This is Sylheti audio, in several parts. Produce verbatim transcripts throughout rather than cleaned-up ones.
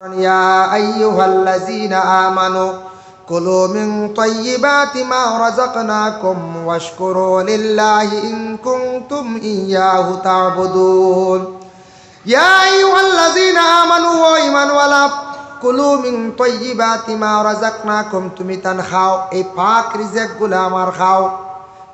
يا أيها الذين آمنوا كلوا من طيبات ما رزقناكم واشكروا لله إن كنتم إياه تعبدون। يا أيها الذين آمنوا, ও ইমানওয়ালা, كلوا من طيبات ما رزقناكم, তুমি তান খাও এই পাক রিজেকগুলা আমার খাও।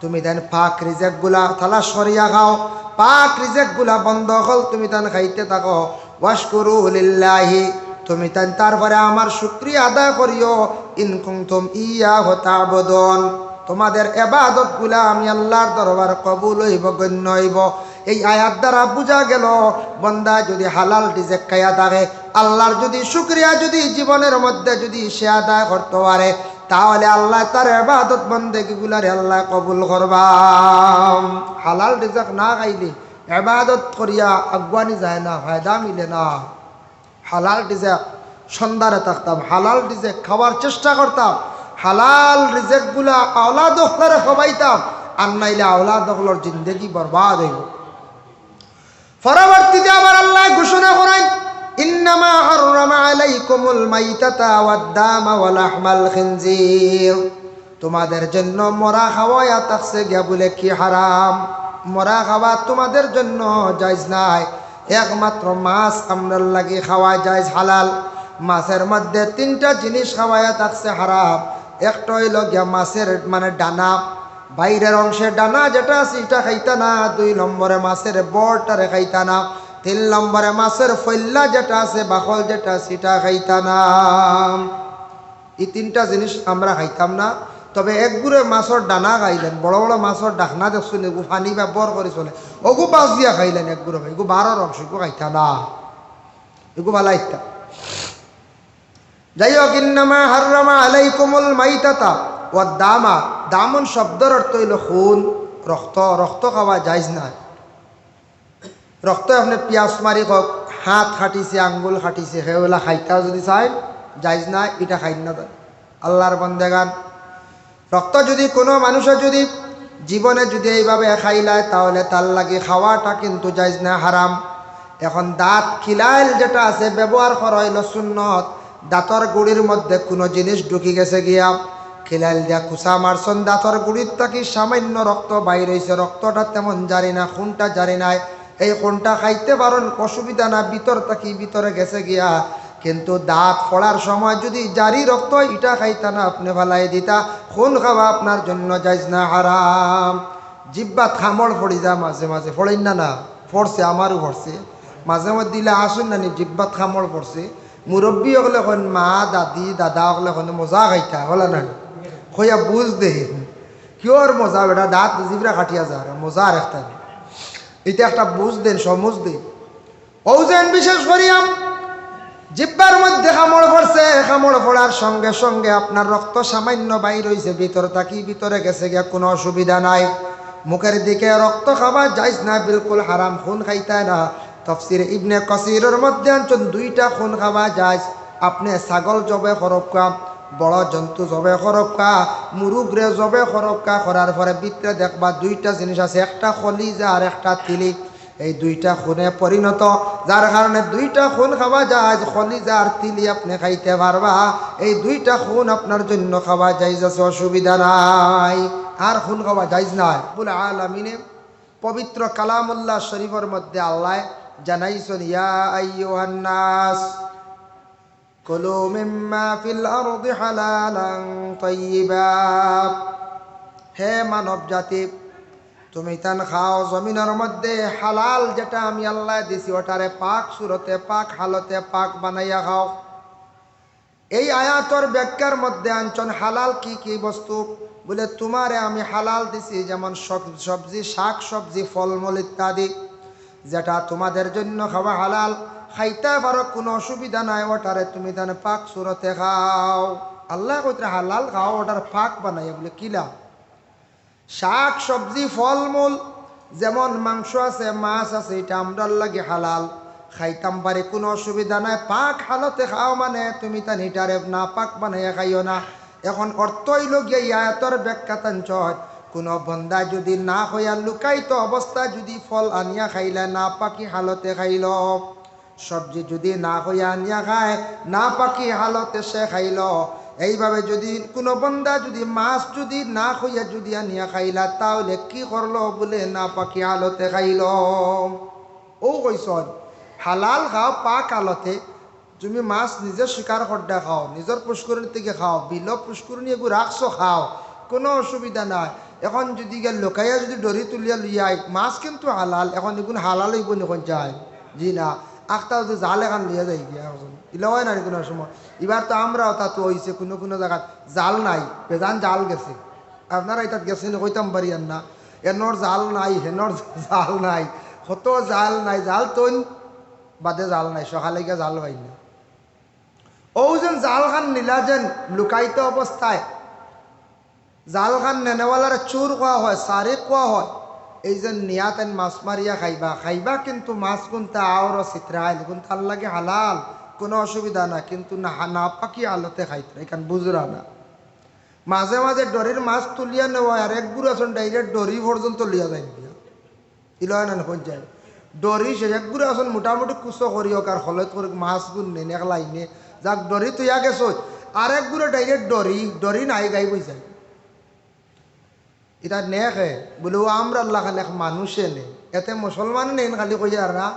তুমি তান পাক রিজেকগুলা তালাশ করিয়া খাও, পাক রিজেকগুলা বন্দা অকল তুমি তান খাইতে থাকো। ওয়াশকুরু লিল্লাহি, তুমি তান তারপরে আমার শুকরিয়া আদায় করিও। ইন কুনতুম ইয়াহু তা'বুদুন, তোমাদের ইবাদতগুলা আমি আল্লাহর দরবার কবুল অইবো, গণ্য অইবো। এই আয়াত দ্বারা বুঝা গেল, বন্দা যদি হালাল রিজেক খাইয়া থাকে, আল্লাহর যদি শুকরিয়া যদি জীবনের মধ্যে যদি সে আদায় করতে পারে, তাহলে আল্লাহ তার ইবাদত বন্দেগিগুলারে আল্লাহ কবুল করবা। হালাল রিজেক না খাইলে ইবাদত করিয়া আগুয়ানি যায় না, ফায়দা মিলে না। হালাল রিজেক সন্ধানে থাকতাম, হালাল রিজেক খাওয়ার চেষ্টা করতাম, হালাল রিজেকগুলা আওলাদ অকলরে খাওয়াইতাম, আর নাইলে আওলাদ অকলর জিন্দেগি বরবাদ অইবো। পরবর্তীতে আবার আল্লাহ ঘোষণা করেন, إنما حرم عليكم الميتة والدم ولحم الخنزير। তোমাদের জন্য মরা খাওয়াইয়া থাকছে গিয়া বুলে কি হারাম, মরা খাওয়া তোমাদের জন্য জায়েজ নাই। একমাত্র মাছ আমরার লাগি খাওয়া জায়েজ, হালাল। মাছের মধ্যে তিনটা জিনিস খাওয়াইয়া থাকছে হারাম। একটা অইলো গিয়া মাছের মানে ডানা, বাইরের অংশে ডানা যেটা আছে ইটা খাইতা না। দুই নম্বরে মাছের বড়টারে খাইতা না। তিন নম্বরে মাছের ফইল্লা যেটা আছে, বাকল যেটা আছে, ইটা খাইতা না। এই তিনটা জিনিস আমরা খাইতাম না। তবে একগুরে মাছর ডানা খাইলেন, বড় বড় মাছর ডাকনা দেখছইন, এগু ফানি বা বর করি চলে, ওগু বাছিয়া খাইলেন একগুরে, এগু বারর অংশ, এগু খাইতা না, এগু ফালাইতা। যাই হোক, إنما حرم عليكم الميتة والدم। দামন শব্দর অর্থ অইলো খুন, রক্ত। রক্ত খাওয়া জায়েজ নায়। রক্ত আপনে পিয়াস মারি হোক, হাত কাটিছে, আঙ্গুল কাটিছে, হেগুলা খাইতা যদি চাইন, জায়েজ নায়, ইটা খাইন না। আল্লাহর বন্দেগান, রক্ত যদি কোনো মানুষে যদি জীবনে যদি এইভাবে খাইলায়, তাহলে তার লাগি খাওয়াটা কিন্তু জায়েজ না, হারাম। এখন দাঁত খিলাইল যেটা আছে, ব্যবহার করা অইলো সুন্নত। দাঁতর গুড়ির মধ্যে কোনো জিনিস ঢুকি গেছে গিয়া, খিলাইল দিয়া কুচা মারছন, দাঁতর গুড়ির থাকি সামান্য রক্ত বাইর অইছে, রক্তটা তেমন জারি না, খুনটা জারি নায়, এই খুনটা খাইতে পারইন, অসুবিধা না, ভিতর থাকি ভিতরে গেছে গিয়া। কিন্তু দাঁত ফোড়ার সময় যদি জারি রক্ত, ইটা খাইতা না, আপনে ফালাই দিতা। খুন খাওয়া আপনার জন্য জায়েজ না, হারাম। জিব্বাত কামড় পড়ি যায় মাঝে মাঝে, পড়েন না? না, পড়ছে, আমারও পড়ছে। মাঝে মধ্যে দিলে আসুন না নি, জিব্বাত কামড় পড়ছে। মুরব্বি অকলে কইন, মা, দাদি, দাদা অকলে কইন, মজা খাইতা, অলা না নি? কইয়া বুঝ দেইন। কিওর মজা বেটা, দাঁত জিবরা কাটিয়া যার, মজা আর একটা নেই। ইটা একটা বুঝ দেইন, সমুঝ দেইন। অউ যেন বিশেষ করিয়া জিব্বার মধ্যে কামড় পড়ছে, কামড় পড়ার সঙ্গে সঙ্গে আপনার রক্ত সামান্য বাইর অইছে, ভিতর থাকি ভিতরে গেছে গিয়া, কোনো অসুবিধা নাই। মুখের দিকে রক্ত খাওয়া জায়েজ না, বিলকুল হারাম, খুন খাইতা না। তফসির ইবনে কাসিরর মধ্যে আনছন দুইটা খুন খাওয়া জায়েজ। আপনে ছাগল জবে করউক্কা, বড় জন্তু জবে করউক্কা, মুরুগরে জবে করউক্কা, করার পরে ভিতরে দেখবা দুইটা জিনিস আছে, একটা কলিজা আর একটা তিলি। এই দুইটা খুনে পরিণত, যার কারণে দুইটা খুন খাওয়া জায়েজ। কলিজা আর তিলি আপনে খাইতে পারবা, এই দুইটা খুন আপনার জন্য খাওয়া জায়েজ আছে, অসুবিধা নাই। আর খুন খাওয়া জায়েজ নাই। রব্বুল আলামিনে পবিত্র কালামুল্লাহ শরীফর মধ্যে আল্লায় জানাইছন, ইয়া আইয়ুহান নাস কুলু মিম্মা ফিল আরদি হালালান তাইয়িবা। হে মানব জাতি, তুমি তান খাও জমিনর মধ্যে হালাল যেটা আমি আল্লায় দিছি, ওটারে পাক সুরতে, পাক হালতে, পাক বানাইয়া খাও। এই আয়াতর ব্যাখ্যার মধ্যে আনছন হালাল কি কি বস্তু, বুলে, তোমারে আমি হালাল দিছি যেমন সব-, সবজি, শাক সবজি, ফলমূল ইত্যাদি, যেটা তোমাদের জন্য খাওয়া হালাল, খাইতা পারো, কোনো অসুবিধা নাই, ওটারে তুমি তান পাক সুরতে খাও। আল্লায় কইতরা হালাল খাও, ওটার পাক বানাইয়া, বুলে, কিলা? শাক সবজি ফলমূল, যেমন মাংস আছে, মাছ আছে, ইটা আমরার লাগি হালাল, খাইতাম পারি, কোনো অসুবিধা নাই। পাক হালতে খাও মানে তুমি তান ইটারে নাপাক বানাইয়া খাইও না। এখন অর্থ অইলো গিয়া, এই আয়াতর ব্যাখ্যাত আনছন, কোনো বন্দা যদি না খাইয়া লুকায়িত অবস্থায় যদি ফল আনিয়া খাইলে, নাপাকি হালতে খাইল, সবজি যদি না কইয়া আনিয়া খায়, নাপাকি হালতে সে খাইল। এইভাবে যদি কোনো বন্দা যদি মাছ যদি না কইয়া যদি আনিয়া খাইলা, তাহলে কি করলো? বলে নাপাকি হালতে খাইল। ও কইছন, হালাল খাও পাক হালতে। তুমি মাছ নিজে শিকার করডা খাও, নিজর পুষ্করিণী থেকে খাও, বিল পুষ্করিণী এগু রাখছো খাও, কোনো অসুবিধা নাই। এখন যদি গিয়া লুকাইয়া যদি ডরি তুলিয়া লইয়াই, মাছ কিন্তু হালাল, এখন এগুন হালাল অইবো নি কইন চাই? জি না। আখতা যদি জাল এখান লইয়া যাই গিয়া এখন, ইলা অয় না নি কোনো সময়। এবার তো আমরাও তা তো অইছে, কোনো কোনো জাগাত জাল নাই, বেজান জাল গেছে। আপনারা ইতাত গেছেন নি কইতাম পারিয়ার না, এনর জাল নাই, হেনর জাল নাই, কত জাল নাই, জাল তইন বাদে জাল নাই, সকালে গিয়া জাল পাইন না। ও যেন জাল খান নিলা যেন লুকায়িত অবস্থায়, জাল খান নেনেওয়ালারে চুর কওয়া হয়, সারিক কওয়া হয়। এই যে নিয়া তাইন মাছ মারিয়া খাইবা, খাইবা কিন্তু মাছ গুনতা আওরো সিতরাইল, গুনতা আল্লাহ লাগি হালাল, কোনো অসুবিধা না, কিন্তু না, নাপাকি হালতে খাইতরা, এখান বুঝরা না। মাঝে মাঝে ডরির মাছ তুলিয়া নেওয়া, আর এক গুরু আছন direct ডরি পর্যন্ত লইয়া যাইন গিয়া। ইলা অয় না নি কইন চাই? ডরি সে এক গুরু আছন মোটামুটি কুচো করি হোক আর হলত করি মাছ গুন নেন এক লাইনে, যাক ডরি তুইয়া গেছইন, আর এক গুরু direct ডরি, ডরি নাই গাইব অই যায়। ইতা নেকে বলে, ও আমরার লাখান এক মানুষে নে, এতে মুসলমান নেইন খালি কইয়ার না,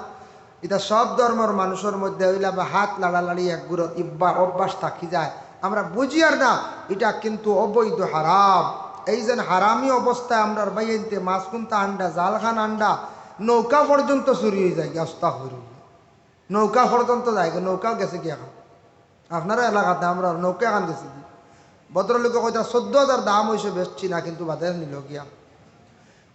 ইতা সব ধর্মর মানুষর মধ্যে অইলা বা হাত লাড়ালাড়ি এক গুরু ইব্বা অভ্যাস থাকি যায়, আমরা বুঝিয়ার না, ইটা কিন্তু অবৈধ হারাম। এই যেন হারামি অবস্থায় আমরার ভাইয়াইন্তে মাছ কুনতা আন্ডা, জাল খান আন্ডা, নৌকা পর্যন্ত চুরি অই যায়, আস্তাগফিরুল্লাহ। নৌকা পর্যন্ত যায় গি, নৌকা গেছে গি এখন। আপনারা এলাকাতে আমরা নৌকা এখন গেছে গি। ভদ্রলোকে কইতা, "চৌদ্দ হাজার দাম অইছে, বেচছি না, কিন্তু বাদে নিল গিয়া।"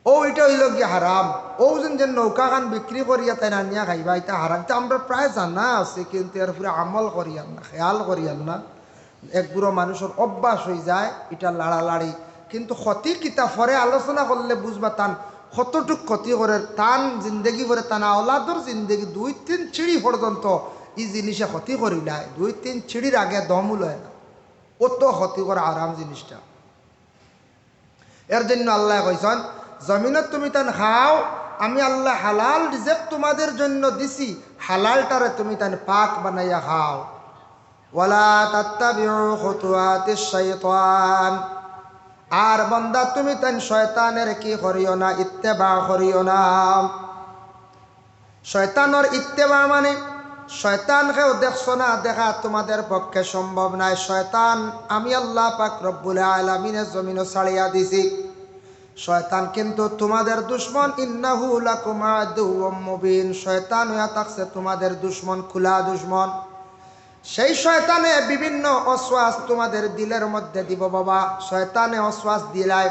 ও, ইটা অইল গিয়া হারাম। ও যেন, যেন নৌকা খান বিক্রি করিয়া তাইন আনিয়া খাইবা, ইটা হারাম। ইটা আমরা প্রায় জানা আছে, কিন্তু এর উপরে আমল করিয়ার না, খেয়াল করিয়ার না। এক গুরু মানুষর অভ্যাস অই যায় ইটা লাড়ালাড়ি, কিন্তু ক্ষতি কিতা পরে আলোচনা করলে বুঝবা তান কতটুক ক্ষতি করে, তান জিন্দেগি পরে তান আওলাদর জিন্দেগি দুই তিন সিঁড়ি পর্যন্ত ই জিনিসে ক্ষতি করিলায়, দুই তিন সিঁড়ির আগে দম উলয় না, অত ক্ষতি করে হারাম জিনিসটা। এর জন্য আল্লায় কইছন, "জমিনত তুমি তান খাও, আমি আল্লায় হালাল রিজিক তোমাদের জন্য দিছি, হালালটারে তুমি তান পাক বানাইয়া খাও।" "ওয়ালা তাত্তাবিউ খুতুওয়াতিশ শাইতান।" আর বন্দা, তুমি তান শয়তানের কি করিও না, ইত্তেবা করিও না। শয়তানর ইত্তেবা মানে শয়তান কেউ দেখছো না, দেখা তোমাদের পক্ষে সম্ভব নায়। শয়তান আমি আল্লাহ পাক রব্বুল আলামিনে জমিনো ছাড়িয়া দিছি। শয়তান কিন্তু তোমাদের দুশমন, ইন্নাহু লাকুম আদুউম মুবিন। শয়তান অইয়া থাকছে তোমাদের দুশমন, খোলা দুশমন। সেই শয়তানে বিভিন্ন ওয়াসওয়াস তোমাদের দিলের মধ্যে দিব বাবা। শয়তানে ওয়াসওয়াস দিলায়।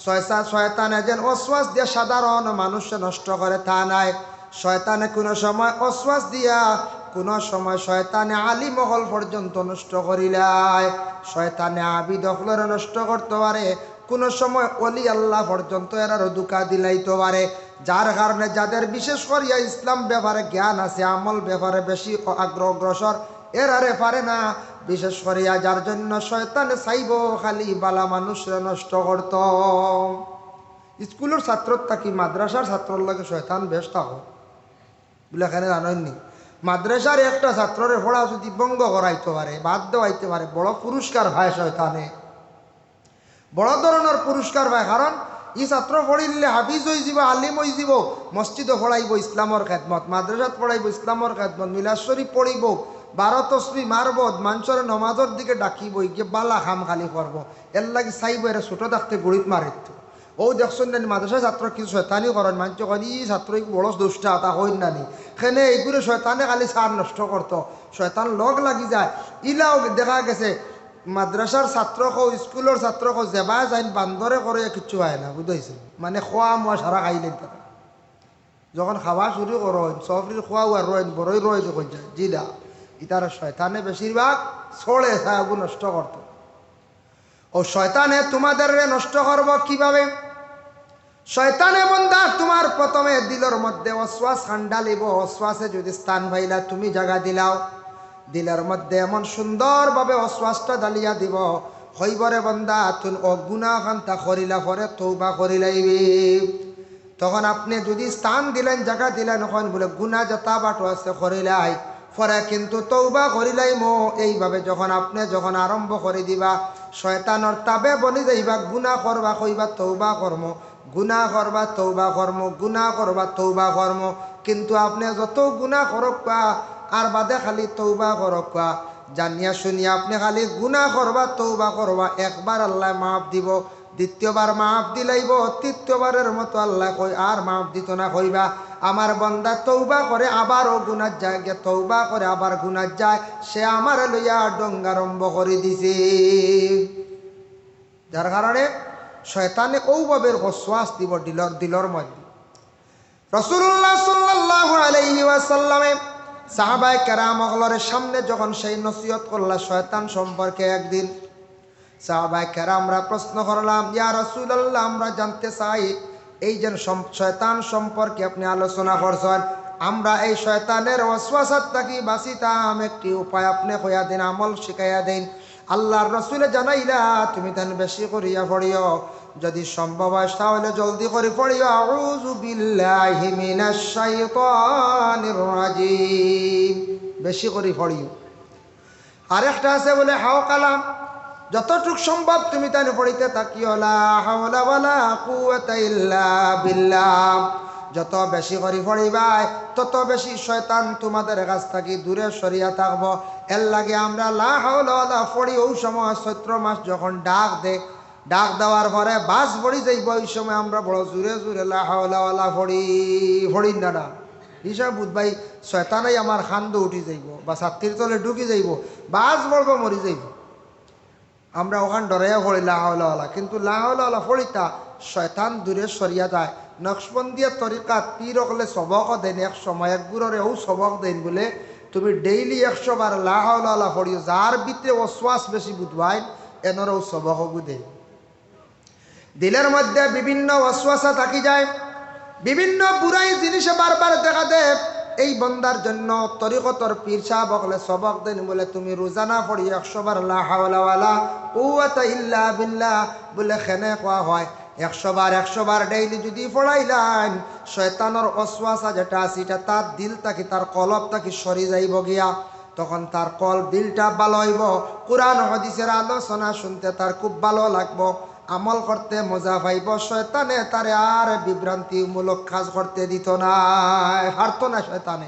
শয়তা-, শয়তানে যেন ওয়াসওয়াস দিয়া সাধারণ মানুষ নষ্ট করে তা নায়। শয়তানে কোনো সময় ওয়াসওয়াস দিয়া, কোনো সময় শয়তানে আলিম অকল পর্যন্ত নষ্ট করিলায়। শয়তানে আবিদ অকলরে নষ্ট করতো পারে, কোনো সময় অলি আল্লাহ পর্যন্ত এরারও ধোঁকা দিলাইতো পারে। যার কারণে যাদের বিশেষ করিয়া ইসলাম ব্যাপারে জ্ঞান আছে, আমল ব্যাপারে বেশি আগ্রহ অগ্রসর, এরারে পারে না। বিশেষ করিয়া যার জন্য শয়তানে চাইবো খালি ভালা মানুষরে নষ্ট করতো। স্কুলর ছাত্রর থাকি মাদ্রাসার ছাত্রর লগে শয়তান বেশ থাকো। বুলে, "কেনে জানইন নি? মাদ্রাসার একটা ছাত্ররে পড়া যদি ভঙ্গ করাইতো পারে, বাদ দেওয়াইতে পারে, বড় পুরস্কার পায় শয়তানে।" বড় ধরনর পুরস্কার পায়, কারণ ই ছাত্র পড়িলে হাফিজ অইযিবো, আলিম অইযিবো, মসজিদো পড়াইবো ইসলামর খেদমত, মাদ্রাসাত পড়াইবো ইসলামর খেদমত, মিলাদ শরিফ পড়িবো, বারো তসবি মারবো, মানষরে নমাজর দিকে ডাকিবো, ইগে ভালা কাম খালি করবো। এরলাগি চাইবো এরে ছোট থাকতে গুড়িত মারিতো। অউ দেখছইন নি, মাদ্রাসার ছাত্র কিছু শয়তানি করইন, মানষে কইন, "ই ছাত্র ইগু বড় দুষ্টা", তা কইন না নি? কেনে ইগুরে শয়তানে খালি সার নষ্ট করতো, শয়তান লগ লাগি যায়। ইলাও দেখা গেছে মাদ্রাসার ছাত্র কও, স্কুলর ছাত্র কও, যেবায় যাইন বান্দরে করে কিচ্ছু পায় না, বুঝাইছে? মানে খোয়া মোয়া সারা খাইলাইন তারা। যখন খাওয়া শুরু করইন, সফরির খোয়া উয়া রইন, বড়ই রই যখন যায়, জিলা, ইতারা শয়তানে বেশিরভাগ ছড়ে ছায়াগু নষ্ট করতো। ও শয়তানে তোমাদেররে নষ্ট করবো কিভাবে? শয়তানে বন্দা তোমার প্রথমে দিলর মধ্যে ওয়াসওয়াস খান ডালিবো, ওয়াসওয়াসে যদি স্থান পাইলা তুমি জাগা দিলাও, দিলর মধ্যে এমন সুন্দরভাবে ওয়াসওয়াসটা ডালিয়া দিবো, কইবো রে বন্দা, তুন অউ গুনা খানতা করিলা, পরে তওবা করিলাইবি। তখন আপনে যুদি স্থান দিলাইন, জাগা দিলাইন, কইন বুলে, "গুনা যেতা বাটো আছে করিলাই, পরে কিন্তু তওবা করিলাইমু।" এইভাবে যখন আপনে যখন আরম্ভ করি দিবা, শয়তানর তাবে বনি যাইবা, গুনা করবা, কইবা, "তওবা করমু।" গুনা করবা, তওবা করমু, গুনা করবা, তওবা করমু। কিন্তু আপনে যত গুনা করউক্কা, আর বাদে খালি তওবা করউক্কা। জানিয়া শুনিয়া আপনে খালি গুনা করবা, তওবা করবা, একবার আল্লায় মাফ দিবো, দ্বিতীয়বার মাফ দিলাইবো, তৃতীয়বারের মতো আল্লায় কই আর মাফ দিতো না, কইবা, "আমার বন্দা তওবা করে আবারও গুনাত যায়, গে তওবা করে আবার গুনাত যায়, সে আমারে লইয়া ঢং আরম্ভ করি দিছে।" যার কারণে শয়তানে অউ ভাবের ওয়াসওয়াস দিবো দিলর, দিলর মধ্যে। রাসূলুল্লাহ সাল্লাল্লাহু আলাইহি ওয়াসাল্লামে সাহাবায়ে কেরাম অকলর সামনে যখন সেই নসিহত করলা শয়তান সম্পর্কে, একদিন সাহাবায়ে কেরামরা প্রশ্ন করলাম, "ইয়া রাসূলুল্লাহ, আমরা জানতে চাই, এই যে সম-, শয়তান সম্পর্কে আপনে আলোচনা করছইন, আমরা এই শয়তানের ওয়াসওয়াসাত থাকি বাঁচিতাম, একটি উপায় আপনে কইয়া দেইন, আমল শিখাইয়া দেইন।" আল্লাহর রসুলে জানাইলা, "তুমি তান বেশি করিয়া পড়িও, যুদি সম্ভব অয় তাইলে জলদি করি পড়িও, আউযু বিল্লাহি মিনাশ শাইতানির রাজিম।" বেশি করি পড়িও। আরেকটা আছে বুলে, হাওকালা, যতটুক সম্ভব তুমি তান পড়িতে থাকিও, লা হাওলা ওয়ালা কুওয়াতা ইল্লা বিল্লাহ। যত বেশি করি পড়িবায়, তত বেশি শয়তান তোমাদের কাছ থাকি দূরে সরিয়া থাকবো। এর লাগি আমরা লা হাওলা ওয়ালা পড়ি, অউ সময় চৈত্র মাস যখন ডাক দে, ডাক দেওয়ার পরে বাজ পড়ি যাইবো, অউ সময় আমরা বড় জোরে জোরে লা হাওলা ওয়ালা পড়ি, পড়ি না না। হিসাব বুধবাই শয়তানাই আমার খান্দো উঠি যাইবো বা ছাতির তলে ঢুকি যাইবো, বাজ পড়বো, মরি যাইবো। আমরা অখান ডরাইয়া পড়ি লা হাওলা ওয়ালা, কিন্তু লা হাওলা ওয়ালা পড়িতা শয়তান দূরে সরিয়া যায়। নকশবন্দিয়া তরিকাত পীর অকলে সবক দেইন, এক সময় এক গুরুরে অউ সবক দেইন বুলে, "তুমি ডেইলি একশো বার লা হাওলা ওয়ালা পড়িও, যার ভিতরে ওয়াসওয়াস বেশি বুধবাইন, এনরে অউ সবক অগু দেইন।" দিলর মধ্যে বিভিন্ন ওয়াসওয়াসা থাকি যায়, বিভিন্ন বুরাই জিনিসে বারবার দেখা দেয়। এই বন্দার জন্য তরিকতর পীর সাহেব অকলে সবক দেইন বুলে, "তুমি রোজানা পড়ি একশো বার লা হাওলা ওয়ালা কুওয়াতা ইল্লা বিল্লাহ।" বুলে, "কেনে কওয়া হয়?" একশো বার, একশো বার ডেইলি যুদি পড়াইলাইন, শয়তানর ওয়াসওয়াসা যেটা আছে, ইটা তার দিল থাকি, তার কলব থাকি সরি যাইবো গিয়া। তখন তার কলব দিলটা ভালা অইবো, কুরআন হাদিসের আলোচনা শুনতে তার খুব ভালা লাগবো, আমল করতে মজা পাইবো। শয়তানে তারে আর বিভ্রান্তিমূলক কাজ করতে দিতো নায়, পারতো না শয়তানে।